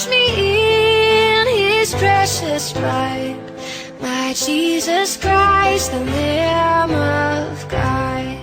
Wash me in his precious blood. My Jesus Christ, the Lamb of God.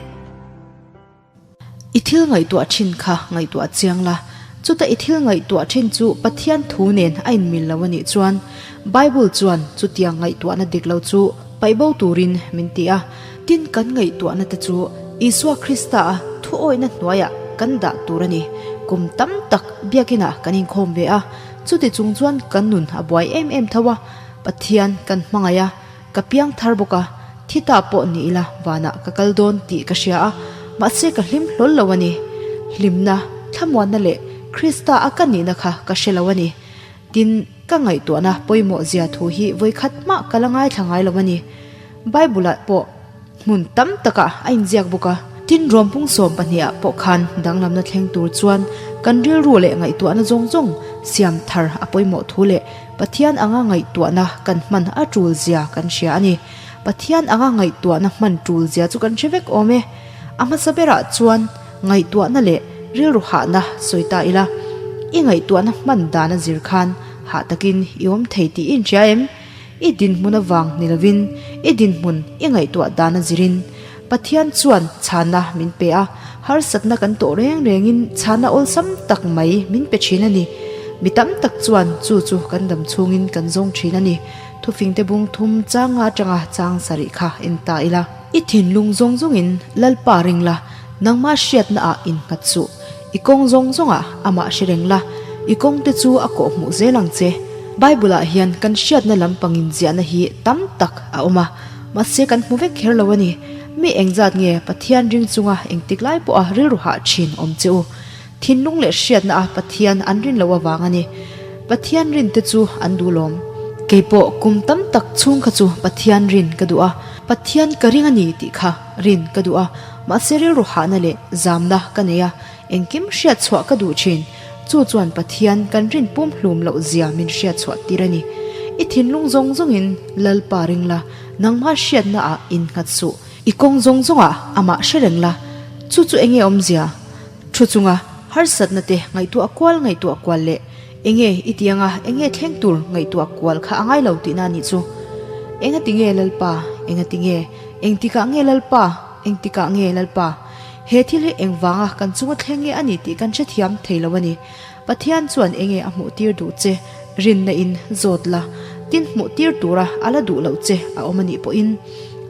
I thil ngaihtuah thin kha ngaihtuah chiang la, chuta i thil ngaihtuah thin chu Pathian thu nen a inmil lo a nih chuan Bible chuan chutiang ngaihtuahna dik lo chu paih bo turin min ti a. Tin, kan ngaihtuahna te chu Isua Krista a thuawihna hnuaiah kan dah tur a ni. Kum tam tak biakinah kan inkhawm ve a, chuti chung chuan kan nun a buai em em tho a, Pathian kan hmangaih a, Ka piang thar bawk a, thi ta pawh ni ila vanah ka kal dawn tih ka hria a, mahse ka hlim hlawl lo a ni. Hlimna, thlamuanna leh Krista a ka nihna kha ka hre lo a ni. Tin, ka ngaihtuahna pawimawh zia thu hi vawikhat mah ka la ngaithla ngai lo a ni. Bible-ah pawh hmun tam takah a inziak bawk a. Tin, Rawmpung 12 ah pawh khan danglamna thleng tur chuan kan rilru leh ngaihtuahna zawng zawng siam thar a pawimawh thu leh Pathian anga ngaihtuahna kan hman a tul zia kan hria a ni. Pathian anga ngaihtuahna hman tul zia chu kan hre vek awm e. A hmasa berah chuan ngaihtuahna leh rilru hahna sawi ta ila. I ngaihtuahna hman dan a zir khan hah takin i awm thei tih i inhria em? I dinhmun avang ni lovin i dinhmun i ngaihtuah dan a zirin Pathian chuan chhana min pe a, harsatna kan tawh reng rengin chhana awlsam tak mai min pe thin a ni. Mi tam tak chuan chu chu kan dam chhungin kan zawng thin a ni. Thufingte bung thum changa atanga chang sarih kha en ta ila. I thinlung zawng zawngin Lalpa ring la, nangmah hriatna ah innghat suh. I kawng zawng zawngah amah hre reng la, i kawngte chu a kawhhmuh zel ang che. Bible-ah hian kan hriatna lampangin ziahna hi tam tak a awm a, mahse kan hmu vek kher lo a ni. Mi engzat nge Pathian ring chunga engtik lai pawha rilru hah thin awm che u? Thinlung leh hriatna a Pathian an rin loh avang a ni. Pathian rin te chu an duh lawm. Keipawh kum tam tak chhung kha chu Pathian rin ka duh a, Pathian ka ring a ni tih kha rin ka duh a, Mahse rilru hahna leh zamna ka nei a, engkim hriat chhuah ka duh thin. Chu chuan Pathian kan rin pum hlum loh zia min hriat chhuah tir a ni. I thinlung zawng zawngin Lalpa ring la, nangmah hriatna ah innghat suh. I kawng zawng zawngah amah hre reng la, chu chu enge awmzia? Thu chunga harsatna te ngaihtuah kual ngaihtuah kual leh enge i ti anga enge thleng tur ngaihtuah kual kha a ngai lo tihna a nih chu. Engati nge Lalpa? Engati nge? Engtikah nge Lalpa? Engtikah nge Lalpa? He thil hi engvanga kan chunga thleng nge a ni tih kan hrethiam thei lo a ni. Pathian chuan enge a hmuhtir duh che rinna in zawt la, tin hmuhtir tura a la duh loh che a awm a nih pawhin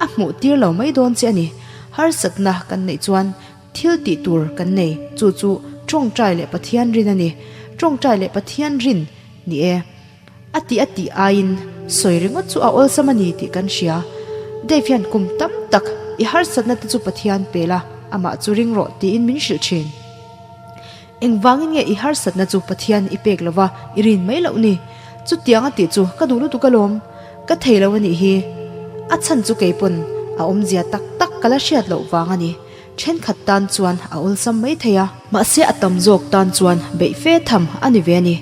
a hmuhtir lo mai dawn che a ni. Harsatna kan neih chuan thil tih tur kan nei, chu chu tawngtai leh Pathian rin a ni. Tawngtai leh Pathian rin ni e. A tih a tih aiin sawi ringawt chu a awlsam a ni tih kan hria. Dave hian kum tam tak i harsatna te chu Pathian pe la, amah chu ring rawh tiin min hrilh thin. Engvangin nge i harsatna chu Pathian i pek lova i rin mai loh ni? Chutiang a tih chu ka duh lutuk alawm. Ka thei lo a nih hi. A chhan chu keipawn a awmzia tak tak ka la hriat loh vang a ni. Thenkhat tan chuan a awlsam mai thei a. Mahse a tam zawk tan chuan beih fe tham a ni ve a ni.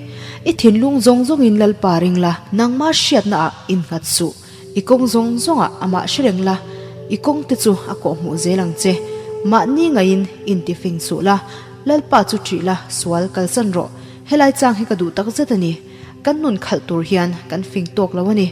I thinlung zawng zawngin Lalpa ring la, nangmah hriatna ah innghat suh. I kawng zawng zawngah amah hre reng la, i kawng te chu a kawhhmuh zel ang che. Mahni ngaiin intifing suh la, Lalpa chu ṭih la, sual kalsan rawh. Helai chang hi ka duh tak zet a ni. Kan nun khalh tur hian kan fing tawk lo a ni.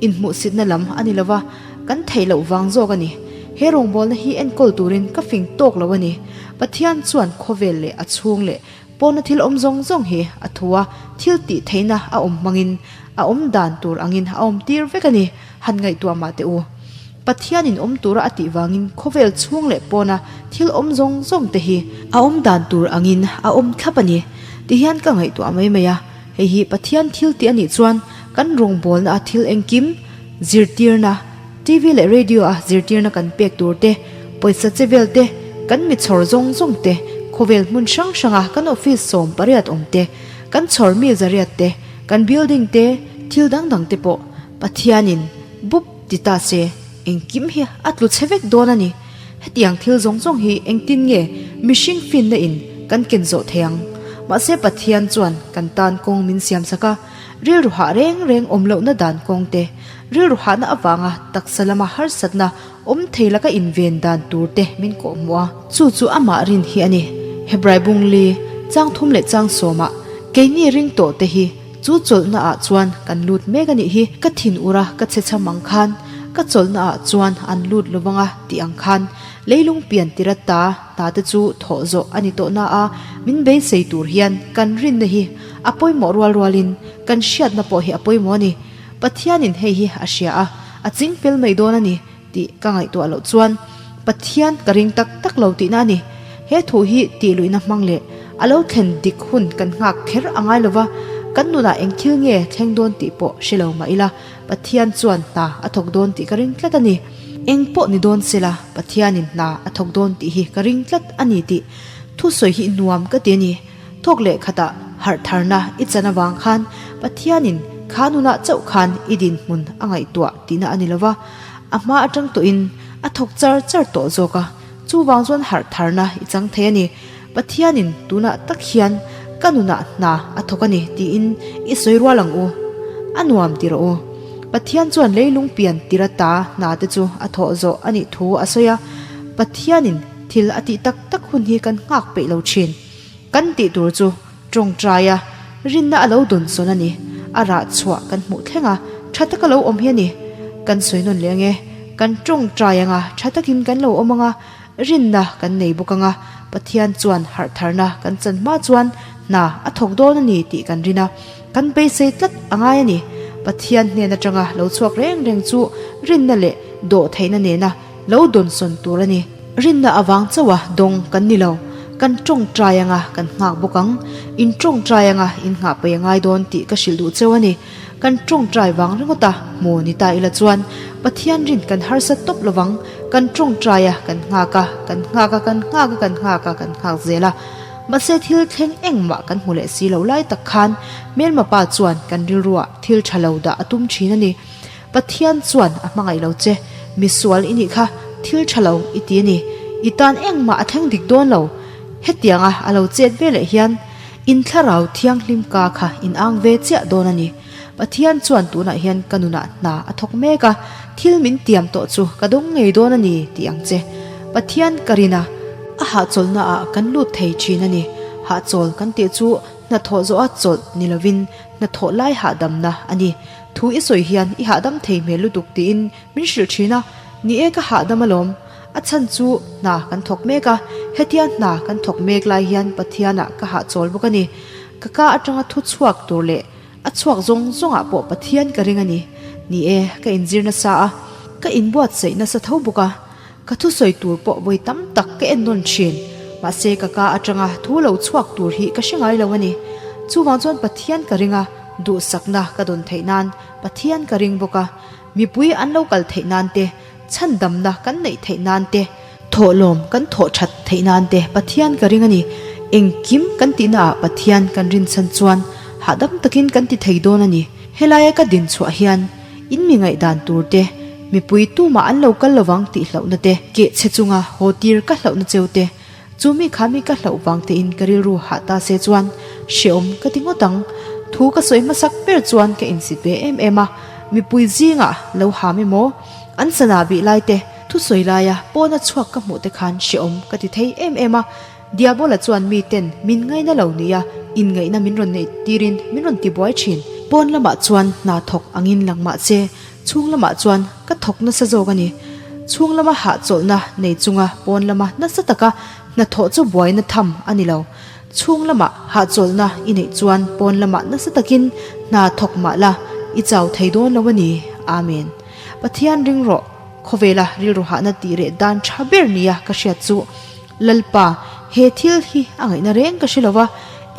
Inhmuhsitna lam a ni lova, kan theih loh vang zawk a ni. He rawngbawlna hi enkawl turin ka fing tawk lo a ni. Pathian chuan khawvel leh a chhung leh pawna thil awm zawng zawng hi a thu a, thil tih theihna a awm hmangin a awm dan tur angin a awm tir vek a ni, han ngaihtuah mah teh u. Pathianin awm tura a tih vangin khawvel chhung leh pawna thil awm zawng zawng te hi a awm dan tur angin a awm thlap a ni. Tihian ka ngaihtuah mai mai a, hei hi Pathian thil tih a nih chuan kan rawngbawlna a thil engkim, zirtirna, TV leh radio a zirtirna kan pek tur te, pawisa che vel te, kan mi chhawr zawng zawng te, khawvel hmun hrang hranga kan office 18 awm te, kan chhawr mi zariat te, kan building te, thil dang dang te pawh Pathianin bup ti ta se, engkim hi a tlu chhe vek dawn a ni. Hetiang thil zawng zawng hi engtin nge mihring finna in kan ken zawh thei ang? Mahse Pathian chuan kan tan kawng min siam sak a, rilru hah reng reng awm lohna dan kawng te, rilru hahna avanga taksa lama harsatna awm thei laka inven dan tur te min kawhhmuh a. Chu chu amah rin hi a ni. Hebrai bungli, chang thum leh chang sawmah keini ring tawh te hi. Chu chawlhna ah chuan kan lut mek a nih hi. Ka thin ur a ka chhe chham ang khan ka chawlhna ah chuan an lut lovang a tih ang khan leilung pian tir ata hna te chu thawh zawh a ni tawh na a, min beisei tur hian kan rinna hi a pawimawh rual rualin kan hriatna pawh hi a pawimawh a ni. Pathianin hei hi a hria a, a ching fel mai dawn a ni tih ka ngaihtuah loh chuan Pathian ka ring tak tak lo tihna a ni. He thu hi tih luihna hmang leh a lo thlen dik hun kan nghak kher a ngai lova, kan nunah eng thil nge thleng dawn tih pawh hre lo mah ila, Pathian chuan hna a thawk dawn tih ka ring tlat a ni. Eng pawh ni dawn sela Pathianin hna a thawk dawn tih hi ka ring tlat a ni tih thusawi hi nuam ka ti a ni. Thawk leh khatah harh tharna i chan avang khan Pathianin kha nunah chauh khan i dinhmun a ngaihtuah tihna a ni lova, a hma atang tawhin a thawk char char tawh zawk a, chuvang chuan harh tharna i chang thei a ni. Pathianin tunah tak hian ka nunah hna a thawk a ni tiin i sawi rual ang u. A nuam ti rawh u. Pathian chuan leilung pian tir ata hna te chu a thawh zawh a nih thu a sawi a, Pathianin thil a tih tak tak hun hi kan nghak peih lo thin. Kan tih tur chu tawngtai a, rinna a lo dawn sawn a ni. A rah chhuah kan hmuh thleng a, tha taka lo awm hi a ni. Kan sawi nawn leh ang e, kan tawngtai ang a, tha takin kan lo awm ang a, rinna kan nei bawk ang a, Pathian chuan harhtharna kan chan hma chuan hna a thawk dawn a ni tih kan rin a, kan beisei tlat a ngai a ni. Pathian hnen atanga lo chhuak reng reng chu rinna leh dawhtheihna nena lo dawnsawn tur a ni. Rinna avang chauha dawng kan ni lo, kan tawngtai anga kan nghak bawk ang. In tawngtai anga in nghah pei a ngai dawn tih ka hrilh duh cheu a ni. Kan tawngtai vang ringawt a, hmu ni ta ila chuan Pathian rin kan harsa tawp lovang. Kan tawngtai a, kan nghak a, kan nghak a, kan nghak a, kan nghak a, kan nghak zel a. Mahse thil thleng engmah kan hmu leh si lo lai tak khan hmelma pa chuan kan rilruah thil tha lo dah a tum thin a ni. Pathian chuan a hmangaih lo che, misual i nih kha, thil tha lo i ti a ni, i tan engmah a thleng dik dawn lo. Hetianga a lo chet ve leh hian in thlarau thianghlim ka kha in ang ve chiah dawn a ni. Pathian chuan tunah hian ka nunah hna a thawk mek a, thil min tiam tawh chu ka dawng ngei dawn a ni tih ang che. Pathian ka rin a, a hahchawlhna ah kan lut thei thin a ni. Hahchawl kan tih chu hnathawh zawha chawlh ni lovin hnathawh lai hahdamna a ni. Thu i sawi hian i hahdam thei hmel lutuk tiin min hrilh thin a, ni e ka hahdam alawm. A chhan chu hna kan thawk mek a, hetia hna kan thawk mek lai hian Pathianah ka hahchawl bawk a ni. Ka ka atanga thu chhuak tur leh a chhuak zawng zawngah pawh Pathian ka ring a ni. Ni e, ka inzir nasa a, ka inbuatsaih nasa tho bawk a, ka thusawi tur pawh vawi tam tak ka en nawn thin. Mahse ka ka atanga thu lo chhuak tur hi ka hre ngai lo a ni. Chuvang chuan Pathian ka ring a, duhsakna ka dawn theih nan Pathian ka ring bawk a, mipui an lo kal theih nan te, chhandamna kan neih theih nan te, thawhlawm kan thawh that theih nan te Pathian ka ring a ni. Engkim kan tihna ah Pathian kan rinchhan chuan hahdam takin kan ti thei dawn a ni. Helaia ka din chhuah hian in mi ngaihdan tur te, mipui tumah an lo kal lovang tih hlauhna te, keh chhe chunga haw tir ka hlauhna cheu te, Chu mi kha mi ka hlauh vang tein ka rilru hah ta se chuan hreawm ka ti ngawt ang. Thu ka sawi hmasak ber chuan ka insit ve em em a, mipui zingah lo ham emaw an sana bih lai te, thusawi laia pawna chhuak ka hmuh te khan hreawm ka ti thei em em a. Diabola chuan mi ten min ngaina lo nia inngaihna min rawn neih tirin min rawn ti buai thin. Pawn lamah chuan hna thawk angin lang mah che Chhung lamah chuan ka thawk nasa zawk a ni. Chhung lama hahchawlhna nei chunga pawn lama nasa taka hnathawh chu buaina tham a ni lo. Chhung lama hahchawlhna i neih chuan pawn lamah nasa takin hna thawk mah la, i chau thei dawn lo a ni. Amen. Pathian ring rawh, khawvela rilru hahna tih reh dan tha ber nia ka hriat chu Lalpa, he thil hi a ngaihna reng ka hre lo va,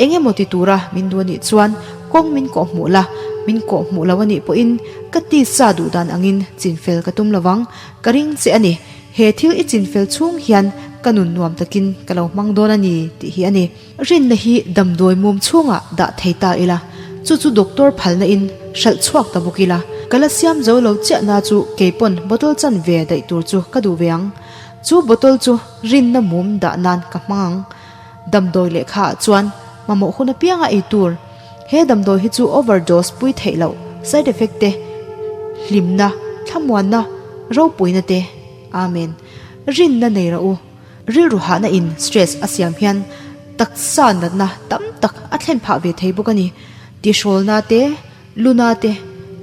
eng emaw ti tura min duh a nih chuan kawng min kawh hmuh la, min kawh hmuh lo a nih pawhin ka tisa duh dan angin chinfel ka tum lo vang, ka ring che a ni. He thil i chinfel chhung hian ka nun nuam takin ka lo hmang dawn a ni tih hi a ni. Rinna hi damdawi mum chhungah dah thei ta ila, chu chu doctor phalna in hralh chhuak ta bawk ila, ka la siam zo lo chiah na chu keipawn bottle chan ve daih tur chu ka duh ve ang. Chu bottle chu rinna mum dah nan ka hmang ang. Damdawi lehkha ah chuan mamawh hun apianga ei tur. He damdawi hi chu overdose pui theih loh, side effect te, hlimna, thlamuanna, ropuina te. Amen. Rinna nei rawh u. Rilru hahna in stress a siam hian taksa natna tam tak a thlen phah ve thei bawk a ni. Tihrawlna te, luna te,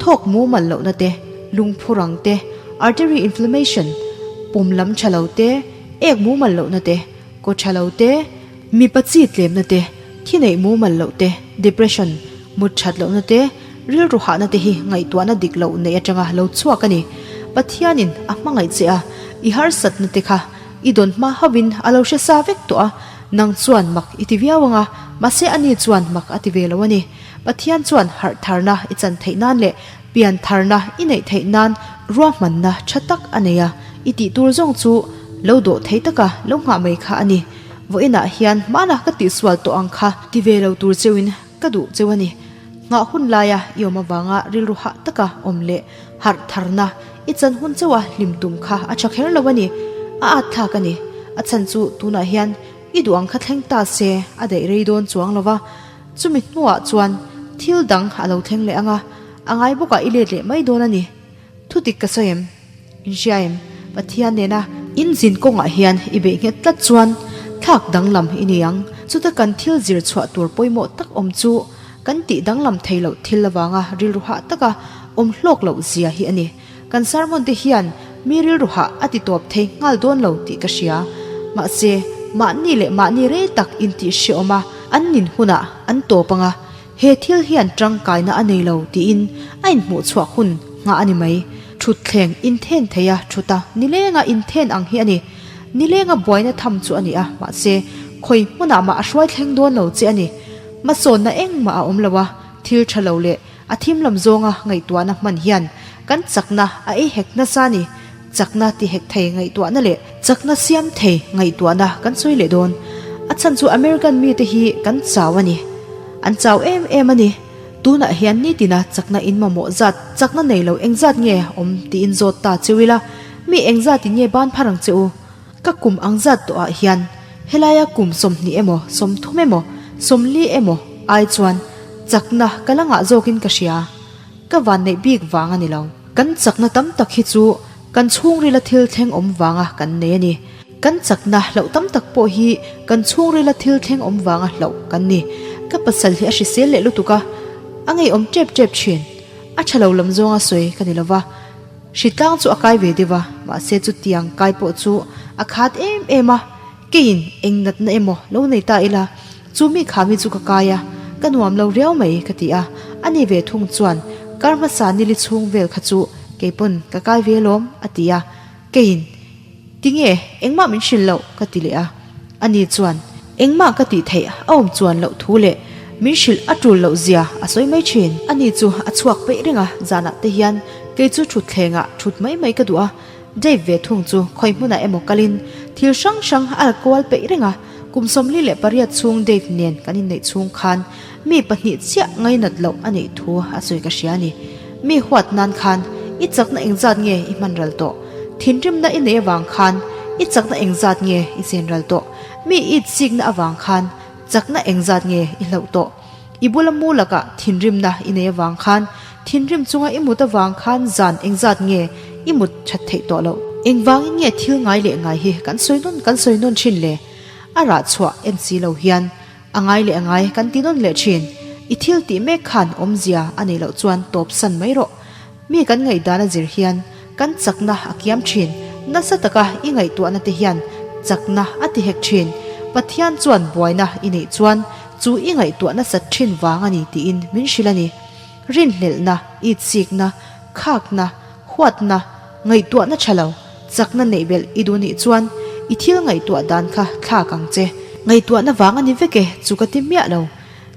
thawk mumal lohna te, lungphu rang te, artery inflammation, pum lam tha lo te, ek mumal lohna te, kaw tha lo te, mipa chi tlemna te, thi neih mumal loh te, depression, mut that lohna te, rilru hahna te hi ngaihtuahna dik loh neih atanga lo chhuak a ni. Pathianin a hmangaih che a, i harsatna te kha i dawn hma hauhin a lo hre sa vek tawh a, nang chuan mak i ti viau ang a, mahse ani chuan mak a ti ve lo a ni. Pathian chuan harh tharna i chan theih nan leh pian tharna i neih theih nan ruahmanna tha tak a nei a, i tih tur zawng chu lo dawh thei taka lo nghah mai kha a ni. Vawiinah hian hmana ka tihsual tawh ang kha ti ve lo tur cheuhin ka duh cheu a ni. Nghah hun laia i awm avanga rilru hah taka awm leh harh tharna i chan hun chauha hlim tum kha a tha kher lo a ni. A at thlak a ni. A chhan chu tunah hian i duh ang kha thleng ta se a daih rei dawn chuang lo va. Chumi hnuah chuan thil dang a lo thleng leh ang a, a ngai bawkah i let leh mai dawn a ni. Thudik ka sawi em? Inhria em? Pathian nena inzin kawngah hian i beih nghet tlat chuan thlak danglam i ni ang. Chuta kan thil zir chhuah tur pawimawh tak awm chu kan tih danglam thei loh thil avanga rilru hah taka awm hlawk loh zia hi a ni. Kan sermon te hian mi rilru hah a ti tawp thei nghal dawn lo tih ka hria. Mahse, mahni leh mahni rei tak intih hreawm a, an nin hunah an tawp ang a, he thil hian tangkaina a nei lo tiin a inhmuh chhuah hun nghah a ni mai. Thutthleng inthen thei a thut a, nilenga inthen ang hi a ni. Nilenga buaina tham chu a ni a, mahse, khawi hmunah mah a hruai thleng dawn lo che a ni. Hmasawnna engmah a awm lo a, thil tha lo leh A thim lam zawnga ngaihtuahna hman hian kan chakna a ei hek nasa a ni. Chakna ti hek thei ngaihtuahna leh chakna siam thei ngaihtuahna kan sawi leh dawn. A chhan chu American mite hi kan chau a ni. An chau em em a ni. Tunah hian nitina chakna in mamawh zat chakna nei lo engzat nge awm tiin zawt ta cheu ila, mi engzatin nge ban phar ang che u? Ka kum ang zat tawhah hian helaia kum 20 emaw, 30 emaw, 40 emaw ai chuan chakna ka la ngah zawkin ka hria. Ka vanneih bik vang a ni lo. Kan chakna tam tak hi chu kan chhungrila thil thleng awm vanga kan nei a ni. Kan chakna hlauh tam tak pawh hi kan chhungrila thil thleng awm vanga hlauh kan ni. Ka pasal hi a hrisel leh lutuk a, a ngeiawm tep tep thin. A tha lo lam zawnga sawi ka ni lova. Hritlang chu a kai ve deuh a, mahse chutiang kai pawh chu a khat em em a, keiin eng natna emaw lo nei ta ila, chu mi kham hi chu ka kai a, ka nuam lo riau mai ka ti a, ani ve thung chuan kar hmasa nili chhung vel kha chu keipawn ka kai ve alawm a ti a, keiin tinge engmah min hrilh loh ka ti leh a, ani chuan engmah ka tih theih a awm chuan loh thu leh min hrilh a tul loh zia a sawi mai thin. Ani chu a chhuak peih reng a, zanah te hian kei chu thutthlengah thut mai mai ka duh a, Dave ve thung chu khawi hmunah emaw kalin thil hrang hrang a la kual peih reng a, kum 48 chhung Dave nen kan inneih chhung khan mi pahnih chiah ngainat loh a neih thu a sawi ka hria a ni. Mi huat nan khan i chakna engzat nge i hman ral tawh? Thinrimna i neih avang khan i chakna engzat nge i chen ral tawh? Mi it chikna avang khan chakna engzat nge i hlauh tawh? I bula mu lakah thinrimna i nei avang khan thinrim chunga i mut avang khan zan engzat nge i mut that theih tawh loh? Engvangin nge thil ngai leh ngai hi kan sawi nawn kan sawi nawn thin le? A rah chhuah en si lo hian a ngai leh a ngai kan ti nawn leh thin. I thil tih mek khan awmzia a neih loh chuan tawp san mai rawh. Mi kan ngaihdan a zir hian kan chakna a kiam thin, nasa taka i ngaihtuahna te hian chakna a ti hek thin. Pathian chuan buaina i neih chuan chu i ngaihtuah nasat thin vang a ni tiin min hrilh a ni. Rinhlelhna, itsikna, khakna, huatna, ngaihtuahna tha lo, chakna neih belh i duh nih chuan i thil ngaihtuah dan kha thlak ang che. Ngaihtuahna vang a ni vek e chu ka ti miah lo.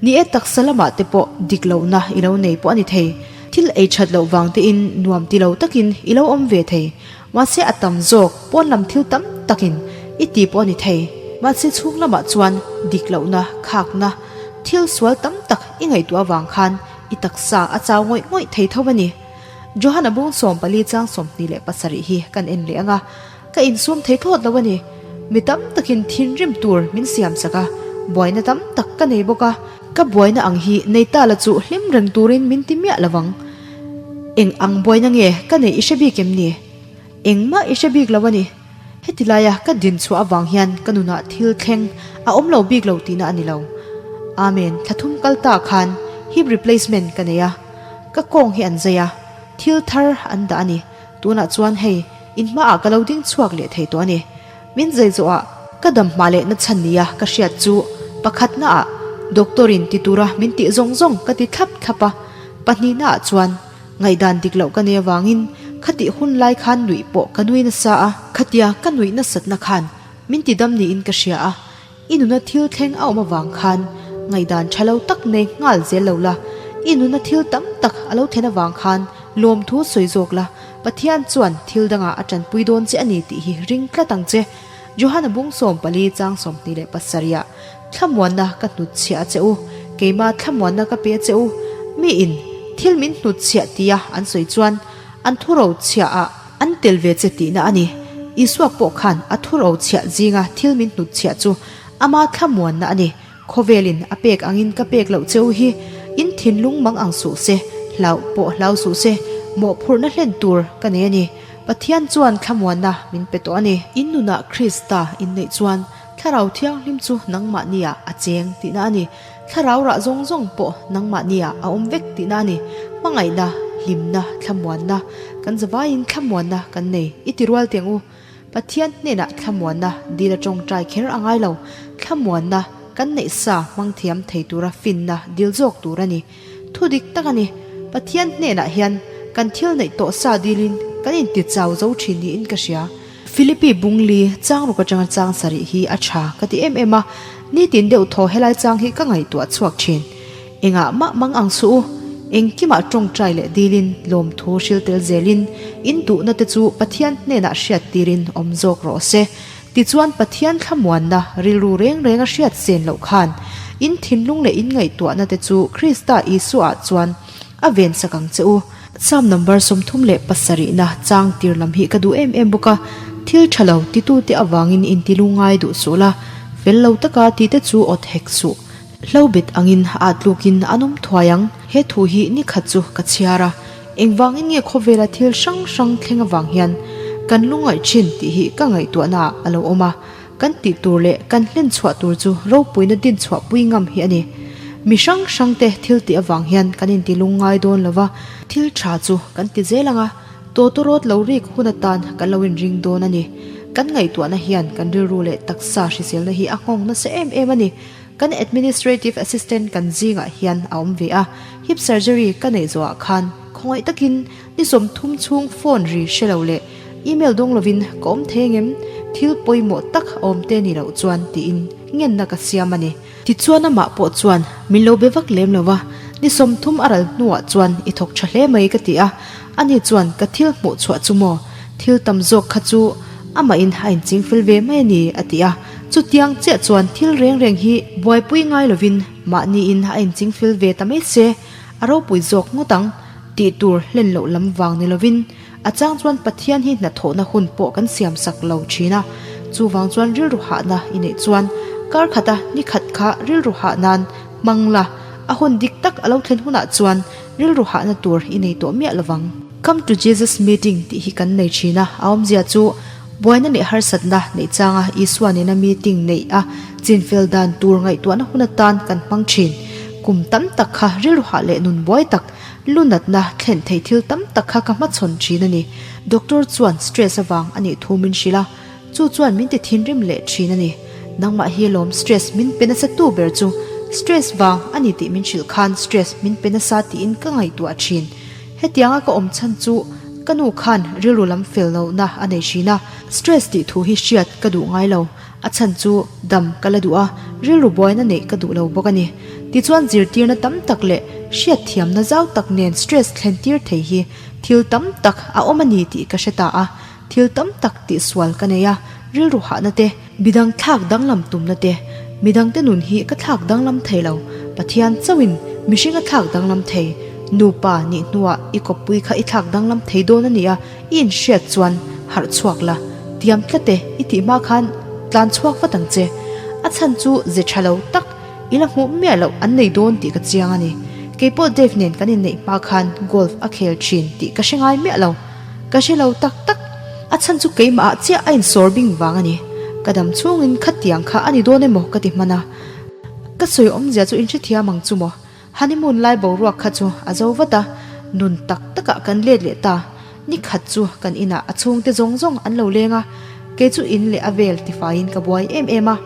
Ni e, taksa lamah te pawh dik lohna i lo nei pawh a ni thei. Thil ei that loh vang tein nuam ti lo takin i lo awm ve thei. Mahse a tam zawk pawn lam thil tam takin i ti pawh a ni thei. Mahse chhung lamah chuan dik lohna, khakna, thil sual tam tak i ngaihtuah avang khan i taksa a chau ngawih ngawih thei tho a ni. Johana bung 14 chang 27 hi kan en leh ang a. Ka insum thei thlawt lo a ni. Mi tam takin thinrim tur min siam sak a, buaina tam tak ka nei bawk a. Ka buaina ang hi nei ta la chu hlim reng turin min ti miah lo vang. Eng ang buaina nge ka neih i hre bik em ni? Engmah i hre bik lo a ni. Heti laia ka din chhuah avang hian ka nunah thil thleng a awm lo bik lo tihna a ni lo. Amen, thla thum kal ta khan. Hip replacement ka nei a, ka kawng hi an zai a, thil thar an dah a ni. Tunah chuan hei, in hmaah ka lo ding chhuak leh thei tawh a ni. Min zai zawhah ka dam hma leh na chhan nia ka hriat chu pakhatnaah doctor in ti tura min tih zawng zawng ka ti thlap thlap a, pahnihnaah chuan ngaihdan dik loh ka nei avangin khatih hun lai khan nuih pawh ka nui nasa a, khatia ka nuih nasatna khan min ti dam niin ka hria a, i nuna thil thleng a awm avang khan ngaihdan tha lo tak nei nghal zel lo la, i nuna thil tam tak a lo thlen avang khan lawmthu sawi zawk la, Pathian chuan thil dangah a tanpui dawn che a ni tih hi ring tlat ang che. Johana bung 14 chang 27ah, Thlamuanna ka hnutchhiah a che u, keima thlamuanna ka pe a che u. Miin thil min hnutchhiah tia an sawi chuan an thuro chhiahah an tel ve che tihna a ni. Isua pawh khan a thuro chhiah zinga thil min hnutchhiah chu ama thlamuanna a ni. Khawvelin a pek angin ka pek loh cheu hi in thinlung mang ang suh se, hlauh pawh hlau suh se, mawhphurhna hlen tur ka nei a ni. Pathian chuan thlamuanna min pe tawh a ni. In nunah Krista inneih chuan Thlarau Thianghlim chu nangmahniah a cheng tihna a ni. Thlarau rah zawng zawng pawh nangmahniah a awm vek tihna a ni. Hmangaihna, hlimna, thlamuanna, kan zavaiin thlamuanna kan nei i ti rual teng u. Pathian hnenah thlamuanna dil a tawngtai kher a ngai lo, thlamuanna kan neih sa hmang thiam thei tura finna dil zawk tur a ni. Thu dik tak a ni, Pathian hnenah hian kan thil neih tawh sa dilin kan inti chau zo thin niin ka hria. Philippi Bungli chang ruk atanga chang sarih hi a tha ka ti em em a, nitin deuh thaw helai chang hi ka ngaihtuah chhuak thin. Engah mah mang ang suh u, engkimah tawngtai leh dilin lawmthu hril tel zelin in duhna te chu Pathian hnenah hriat tirin awm zawk rawh se. Tichuan Pathian thlamuanna rilru reng reng a hriat sen loh khan in thinlung leh in ngaihtuahna te chu Krista Isuaah chuan a ven sak ang che u. Psalm number 37 na chang tir lam hi ka duh em em bawk a, thil tha lo titute avangin intilungai duh suh la, fel lo taka tite chu awt hek suh. Hlo bet angin a tlukin an awm thuai ang. He thu hi ni khat chu ka chhiar a, engvangin nge khawvela thil hrang hrang thleng avang hian kan lungngaih thin tih hi ka ngaihtuahnaah a lo awm a, kan tih tur leh kan hlen chhuah tur chu ropuina din chhuah pui ngam hi a ni. Mi hrang hrangte thil tih avang hian kan inti lungngai dawn lo va, thil tha chu kan ti zel ang a, tawtawrawt lo rik hun atan kan lo inring dawn a ni. Kan ngaihtuahna hian kan rilru leh taksa hriselna hi a nghawng nasa em em a ni. Kan administrative assistant kan zingah hian a awm ve a, hip surgery ka neih zawhah khan khawngaih takin ni 30 chhung phone ri hre lo leh email dawng lovin ka awm thei angem, thil pawimawh tak a awm te ni loh chuan tiin ngenna ka siam a ni. Tichuan amah pawh chuan min lo be vak lem lo a, ni 30 a ral hnuah chuan i thawk tha hle mai ka ti a, ani chuan ka thil hmuh chhuah chu maw thil tam zawk kha chu amahin a inchingfel ve mai a ni a ti a. Chutiang chiah chuan thil reng reng hi buaipui ngai lovin mahniin a inchingfil ve ta mai se, a ropui zawk ngawt ang tih tur hlen loh lam vang ni lovin a chang chuan Pathian hi hnathawhna hun pawh kan siam sak lo thin a. Chuvang chuan rilru hahna i neih chuan kar khata ni khat kha rilru hah nan hmang la, a hun dik tak a lo thlen hunah chuan rilru hahna tur i nei tawh miah lovang. Come to Jesus meeting tih hi kan nei thin a, a awmzia chu Buaina leh harsatna neih changa Isua nena meeting neih a chinfel dan tur ngaihtuahna hun atan kan hmang thin. Kum tam tak kha rilru hah leh nun buai tak, lunatna thlen thei thil tam tak kha ka hmachhawn thin a ni. Doctor chuan stress avang a nih thu min hrilh a, chu chuan min ti thinrim leh thin a ni. Nangmah hi lawm stress min pe nasa tu ber chu. Stress vang a ni tih min hrilh khan stress min pe nasa tiin ka ngaihtuah thin. Hetianga ka awm chhan chu ka nu khan rilru lam fel lohna a nei thin a, stress tih thu hi hriat ka duh ngai lo, a chhan chu dam ka la duh a, rilru buaina neih ka duh lo bawk a ni. Tichuan zirtirna tam tak leh hriatthiamna zau tak nen stress thlen tir thei hi thil tam tak a awm a ni tih ka hre ta a, thil tam tak tihsual ka nei a, rilru hahna te, midang thlak danglam tumna te, midangte nun hi ka thlak danglam thei lo, Pathian chauhin mihring a thlak danglam thei, nupa nih hnuah i kawppui kha i thlak danglam thei dawn a nia, i inhriat chuan harh chhuak la, tiam tlat e i tih hma khan tlan chhuak vat ang che, a chhan chu ze tha lo tak i la hmuh miah loh an nei dawn tih ka chiang a ni, keipawh Dave nen kan inneih hma khan golf a khel thin tih ka hre ngai miah lo. Ka hre lo tak tak, a chhan chu keimah ah chiah a insawr bing vang a ni. Ka dam chhungin khatiang kha a ni dawn emaw ka ti hman a. Ka sawi awmzia chu in hrethiam ang chu maw? Honeymoon lai boruak kha chu a zo vat a, nun tak takah kan let leh ta. Ni khat chu kan inah a chhungte zawng zawng an lo leng a, kei chu in leh a vel tifaiin ka buai em em a.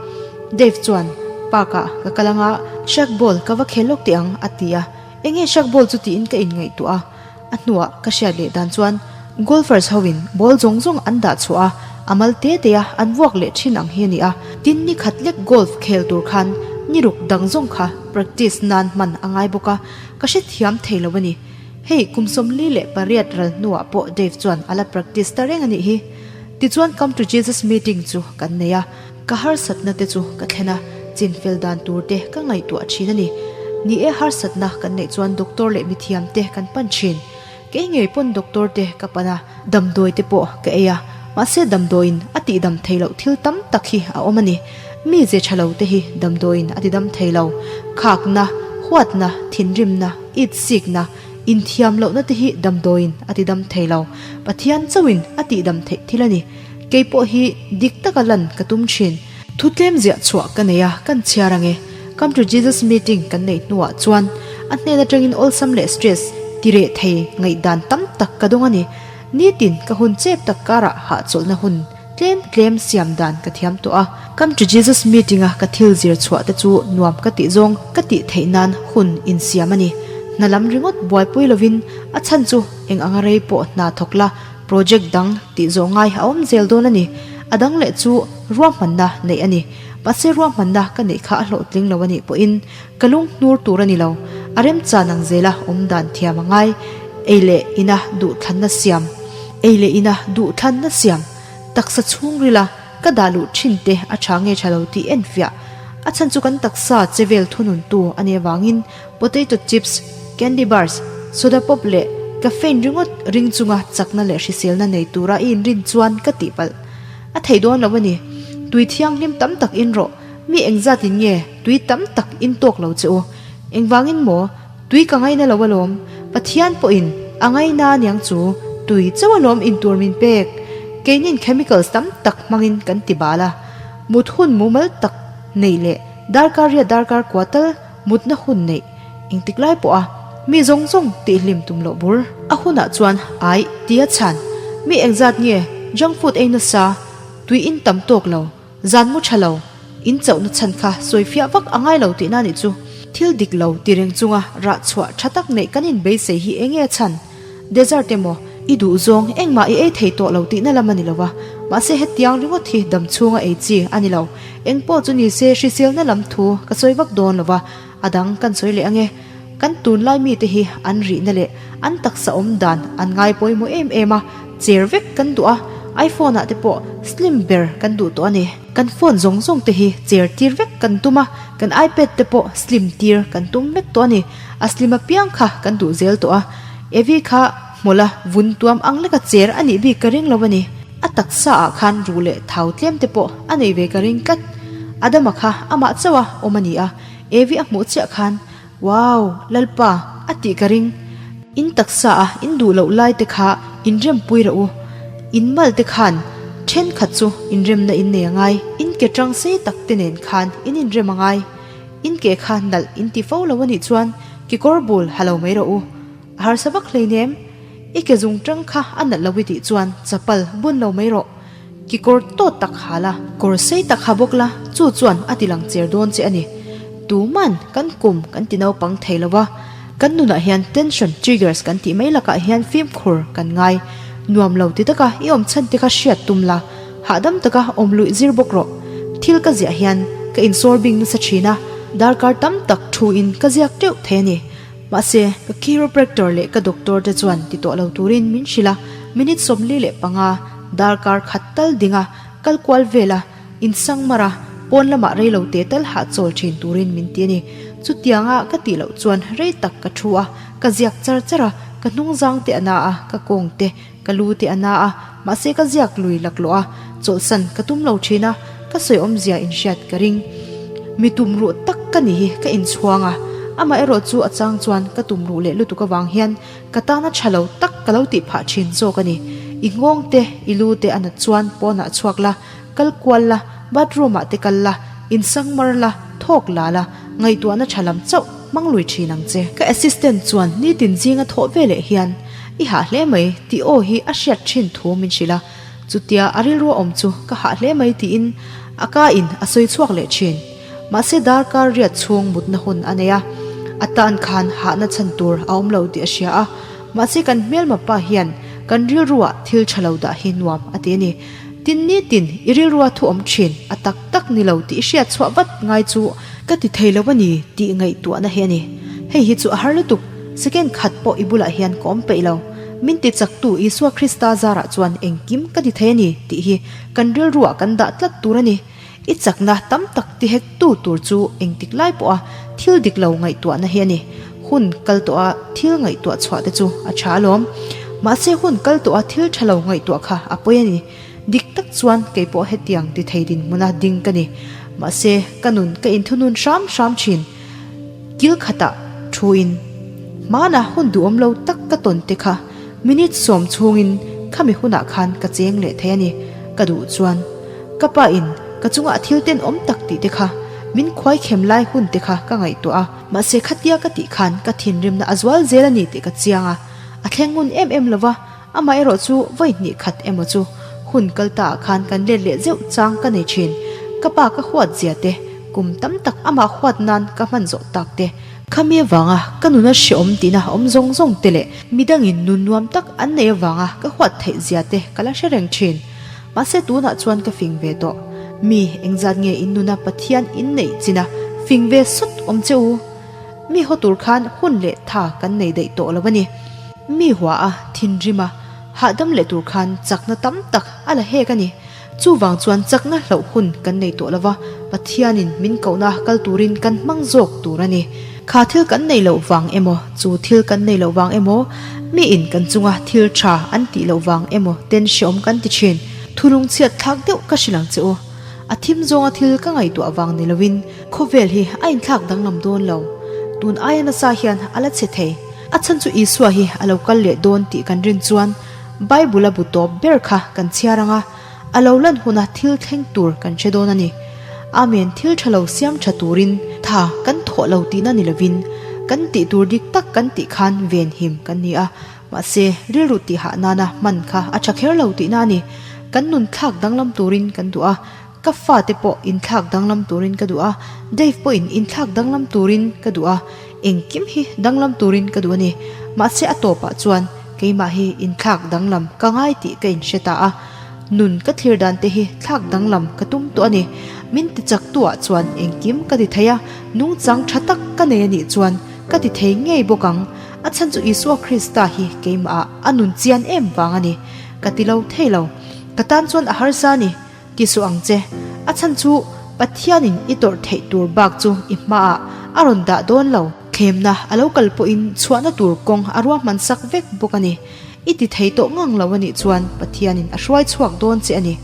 Dave chuan, Park ah ka kal anga shag ball ka va khel lawk teh ang a ti a. Enge shag ball chu tiin ka inngaihtuah a. A hnuah ka hriat leh dan chuan golfers hoin ball zawng zawng an dah chhuah a, a mal te te a an vuak leh thin ang hi a ni a. Tin ni khat lek golf khel tur khan ni ruk dang zawng kha practice nan hman a ngai bawk a, ka hrethiam thei lo a ni. Hei kum 48 ral hnuah pawh Dave chuan a la practice ta reng a nih hi. Tichuan Come to Jesus meeting chu kan nei a, ka harsatna te chu ka thlen a, chinfel dan tur te ka ngaihtuah thin a ni. Ni e harsatna kan neih chuan doctor leh mithiam te kan pan thin. Kei ngei pawn doctor te ka pan a, damdawi te pawh ka ei a, mahse damdawiin a tihdam thei loh thil tam tak hi a awm a ni. Mi ze tha lo te hi damdawiin a tidam thei lo. Khakna, huatna, thinrimna, itsikna, inthiam lohna te hi damdawiin a tidam thei lo. Pathian chauhin a tihdam theih thil a ni. Kei pawh hi dik taka lan ka tum thin. Thu tlem ziah chhuah ka nei a, kan chhiar ang e. Come to Jesus meeting kan neih hnuah chuan a hnen atangin awlsam leh stress ti reh thei ngaihdan tam tak ka dawng a ni. Nitin ka hun chep tak karah hahchawlhna hun tlem tlem siam dan ka thiam tawh a. Come to Jesus meeting a ka thil zir chhuah te chu nuam ka tih zawng ka tih theih nan hun insiam a ni. Hna lam ringawt buaipui lovin a chhan chu eng anga rei pawh hna thawk la Project dang tih zawh ngai a awm zel dawn a ni. A dang leh chu ruahmanna neih a ni. Mahse ruahmanna ka neih kha a hlawhtling lo a nih pawhin ka lung hnur tur a ni lo. A remchan ang zela awm dan thiam a ngai. Ei leh ina duhthlanna siam. Ei leh ina duhthlanna siam. Taksa chhungrila ka dah luh thin te a tha nge tha lo tih enfiah. A chhan chu kan taksa chevel thununtu a nih avangin Potato chips, candy bars, soda pop leh caffeine ringawt ring chunga chakna leh hriselna nei tura i inrin chuan ka tihpalh. A thei dawn lo a ni. Tui thianghlim tam tak in rawh. Mi engzatin nge tui tam tak in tawk lo che u? Engvangin maw? Tui ka ngaina lo alawm. Pathian pawhin a ngaina aniang chu tui chauh alawm in tur min pek. Keinin chemicals tam tak hmangin kan ti bal a. Mut hun mumal tak neih leh darkar riat darkar kua tal Mutna hun neih engtik lai pawh a mi zawng zawng tihhlim tum loh bur. A hunah chuan ai tia chhan mi engzat nge junk food ei nasa, tui in tam tawk lo, zan mu tha lo, in chauhna chhan kha sawi fiah vak a ngai lo tihna nih chu. Thil dik lo ti reng chunga rah chhuah tha tak neih kan inbeisei hi enge a chhan? Desert emaw i duh zawng engmah i ei thei tawh lo tihna lam a ni lo a, mahse hetiang ringawt hi dam chhunga ei chi a ni lo. Eng pawh chu ni se hriselna lam thu ka sawi vak dawn lo va, a dang kan sawi leh ang e. Kan tunlai mite hi an rihna leh an taksa awm dan an ngai pawimawh em em a, cher vek kan duh a, iPhone ah te pawh slim ber kan duh tawh a ni. Kan phone zawng zawng te hi cher tir vek kan tum a, kan iPad te pawh slim tir kan tum vek tawh a ni. A slim apiang kha kan duh zel tawh a, Evi kha hmawlh a vun tuam ang leka cher a nih bik ka ring lo a ni. A taksa ah khan ruh leh thau tlem te pawh a nei ve ka ring tlat. Adama kha amah chauh a awm a ni a, Evi a hmuh chiah khan Wow! Lalpa! a tih ka ring. In taksa a in duh loh lai te kha in rempui rawh u. In mal te khan thenkhat chu inremna in nei a ngai. In ke tang sei tak te nen khan in inrem a ngai. In ke kha nalh in ti fo lo a nih chuan kekawr bul ha lo mai rawh u. A harsa vak hleinem. I ke zung tang kha a nalh lo i tih chuan chapal bun lo mai rawh. Kekawr tawt tak ha la, kawr sei tak ha bawk la, chu chuan a ti lang cher dawn che a ni. Tuman kan kum kan ti naupang thei lo va, kan nunah hian tension triggers kan tih mai lakah hian fimkhur kan ngai. Nuam lo ti taka i awm chhan te kha hriat tum la. Hahdam taka awm luih zir bawk rawh. Thil ka ziah hian ka insawr bing nasa thin a, darkar tam tak thu in ka ziak teuh thei a ni. Mahse, ka chiropractor leh ka doctor te chuan ti tawh lo turin min hrilh a, minute 45 darkar khat tal ding a, kal kual vel a, insang mar a, pawn lamah rei lo te tal hahchawl thin turin min ti a ni. Chutianga ka tih loh chuan rei tak ka thu a, ka ziak char char a, ka hnungzang te a na a, ka kawng te, Ka lu te a na a, mahse ka ziak lui laklawh a, chawlhsan ka tum lo thin a, ka sawi awmzia inhriat ka ring. Mi tumruh tak ka ni hi ka inchhuang a, amaherawh chu a chang chuan ka tumruh leh lutuk avang hian ka tana tha lo tak ka lo tih phah thin zawk a ni. I nghawng te, i lu te a nat chuan pawnah chhuak la, kal kual la, bathroom ah te kal la, insang mar la, thawk la la, ngaihtuahna tha lam chauh. hmang lui thin ang che. Ka assistant chuan nitin zinga thawh ve leh hian i hah hle mai tih aw hi a hriat thin thu min hrilh a, chutia a rilru a awm chu ka hah hle mai tiin a ka in a sawi chhuak leh thin. Mahse darkar riat chhung mutna hun a nei a, a tan khan hahna chhan tur a awm lo tih a hria a, mahse kan hmelma pa hian kan rilruah thil tha lo dah hi nuam a ti a ni. Tin nitin i rilrua thu awm thin a tak tak ni lo tih i hriat chhuah vat ngai chu ka ti thei lo a ni tih ngaihtuahna hi a ni. Hei hi chu a har lutuk, second khat pawh i bulah hian ka awm peih lo. Min ti chaktu Isua Krista zarah chuan engkim ka ti thei a ni tih hi kan rilruah kan dah tlat tur a ni. I chakna tam tak ti hektu tur chu engtik lai pawha thil dik lo ngaihtuahna hi a ni. Hun kal tawha thil ngaihtuah chhuah te chu a tha alawm. Mahse hun kal tawha thil tha lo ngaihtuah kha a pawi a ni. Dik tak chuan kei pawh hetiang ti thei dinhmuna ding ka ni. Mahse ka nun ka inthunun hram hram thin. Kil khatah thuin hmana hun duhawm lo tak ka tawn te kha minute sawm chhungin khami hunah khan ka cheng leh thei a ni. Ka duh chuan ka pa in ka chungah thil tenawm tak tih te kha min khuai khem lai hun te kha ka ngaihtuah a. Mahse khatia ka tih khan ka thinrimna a zual zel a ni tih ka chiang a, a thleng ngun em em lo va, amaherawh chu vawi hnih khat emaw chu hun kal ta ah khan kan let leh zeuh chang ka nei thin. Ka pa ka huat zia te, kum tam tak amah huat nan ka hman zawh tak te, khami avanga ka nuna hreawm tihna awm zawng zawng te leh midangin nun nuam tak an nei avanga ka huat theih zia te ka la hre reng thin. Mahse tunah chuan ka fing ve tawh. Mi engzat nge in nuna Pathian in neih chin a fing ve sut awm che u? Mi haw tur khan hun leh tha kan nei daih tawh lo a ni. Mi hua a, thinrim a, hahdam leh tur khan chakna tam tak a la hek a ni. Chuvang chuan chakna hlauh hun kan nei tawh lo va, Pathianin min kohna kal turin kan hmang zawk tur a ni. Kha thil kan nei loh vang emaw, chu thil kan nei loh vang emaw, miin kan chunga thil tha an tih loh vang emaw ten hreawm kan ti thin. Thulung chhiat thlak deuh ka hrilh ang che u. A thim zawnga thil ka ngaihtuah vang ni loin khawvel hi a inthlak danglam dawn lo. Tun aia nasa hian a la chhe thei. A chhan chu Isua hi a lo kal leh dawn tih kan rin chuan Bible a bu tawp ber kha kan chhiar ang a, a lo lan huna thil thleng tur kan hre dawn a ni. Amen, thil tha lo siam tha turin tha kan thawh lo tihna ni lovin kan tih tur dik tak kan tih khan venhim kan ni a, mahse rilru tihah nana hman kha a tha kher lo tihna a ni. Kan nun thlak danglam turin kan duh a, ka fate pawh inthlak danglam turin ka duh a, Dave pawhin inthlak danglam turin ka duh a, engkim hi danglam turin ka duh a ni. Mahse a tawpah chuan keimah hi inthlak danglam ka ngai tih ka inhre ta a. Nun ka thlir dan te hi thlak danglam ka tum tawh a ni. Min ti chak tu ah chuan engkim ka ti thei a, nungchang tha tak ka nei a nih chuan ka ti thei ngei bawk ang. A chhan chu Isua Krista hi keimah ah a nun chian em vang a ni. Ka ti lo thei lo. Ka tan chuan a harsa a ni. Ti suh ang che. A chhan chu Pathianin i tawrh theih tur bak chu i hmaah a rawn dah dawn lo. Thlemna a lo kal pawhin chhuahna tur kawng a ruahman sak vek bawk a ni. I ti thei tawh ngang lo a nih chuan Pathianin a hruai chhuak dawn che a ni.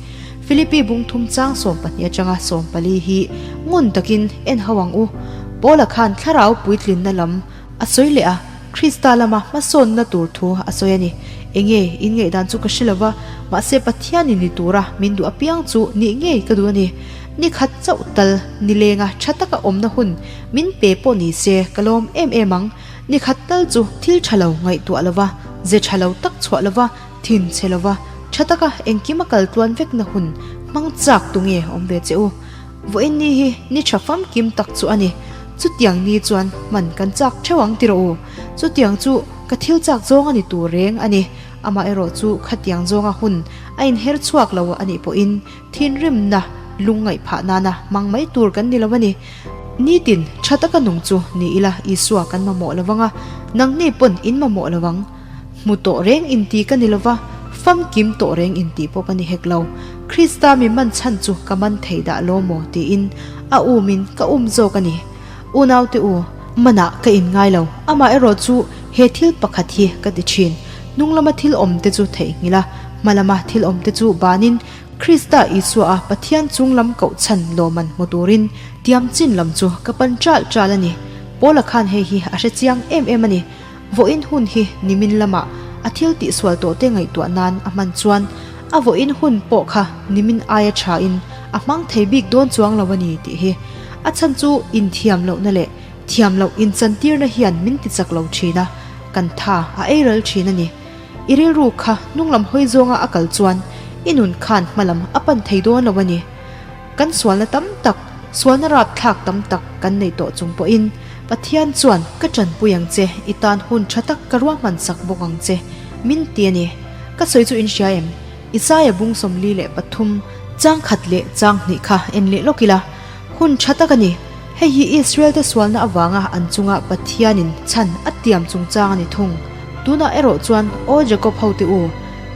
Philippi bungthum chang 12 atanga 14 hi ngun takin en ho ang u. Paula khan thlarau puitlinna lam a sawi leh a, Krista lama hmasawnna tur thu a sawi a ni. Enge in ngaihdan chu ka hre lo va, mahse Pathianin ni tura min duh apiang chu nih ngei ka duh a ni. Ni khat chauh tal nilenga tha taka awmna hun min pe pawh ni se ka lawm em em ang. Ni khat tal chu thil tha lo ngaihtuah lo va, ze tha lo tak chhuah lo va, thin chhe lo va, tha taka engkim a kal tluan vekna hun hmang chak tu nge awm ve che u? Vawiin ni hi ni tha famkim tak chu a ni. Chutiang ni chuan hman kan chak theuh ang ti rawh u. Chutiang chu ka thil chak zawng a ni tur reng a ni. Amaherawh chu khatiang zawnga hun a inher chhuak lo a nih pawhin thinrimna lungngaih phah nana hmang mai tur kan ni lo a ni. Nitin tha taka nung chu ni ila Isua kan mamawh lo vang a, nangni pawn in mamawh lo vang. Hmu tawh reng inti ka ni lo va, famkim tawh reng inti pawh ka ni hek lo. Krista mi man chhan chu ka man thei dah lo maw tiin a umin ka um zawk a ni. Unaute u, manah ka inngai lo, amaherawh chu he thil pakhat hi ka ti thin, hnung lama thil awmte chu theihnghilh a, hma lama thil awmte chu banin Krista Isua a Pathian chung lam koh chhan lawman hmu turin tiam chin lam chu ka pan ṭalh ṭalh a ni. Paula khan hei hi a hre chiang em em a ni. Vawiin hun hi nimin lamah a thil tihsual tawhte ngaihtuah nan a hman chuan a vawiin hun pawh kha nimin aia thain a hmang thei bik dawn chuang lo a ni tih hi a chhan chu inthiam lohna leh. Thiam loh inchantirna hian min tichak lo thin a, kan tha a ei ral thin a ni. I rilru kha hnunglam hawi zawnga a kal chuan i nun khan hmalam a pan thei dawn lo a ni. Kan sualna tam tak, sualna rapthlak tam tak kan nei tawh chung pawhin Pathian chuan ka tanpui ang che, i tan hun tha tak ka ruahman sak bawk ang che, min ti a ni. Ka sawi chu in hria em? Isaiah bung 43, chang khat leh chang hnih kha en leh lawk ila, hun tha tak a ni. Hei hi Israel te sualna avanga an chunga Pathianin chhan a tiam chungchang a ni thung. Tunah erawh chuan, Aw Jakob hote u,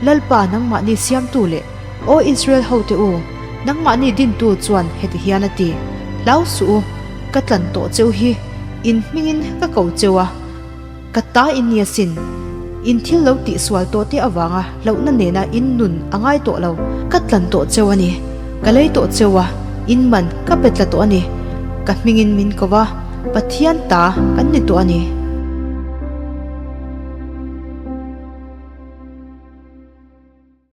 Lalpa nangmahni siamtu leh Aw Israel hote u, nangmahni dintu chuan heti hian a ti, Hlau suh u, ka tlan tawh cheu hi, in hmingin ka ko cheu a, ka ta in ni asin. In thil lo tihsual tawh te avanga hlauhna nena in nun a ngai tawh lo, ka tlan tawh cheu a ni, ka lei tawh cheu a, in man ka pe tla tawh a ni, ka hmingin min ko va, Pathian ta kan ni tawh a ni.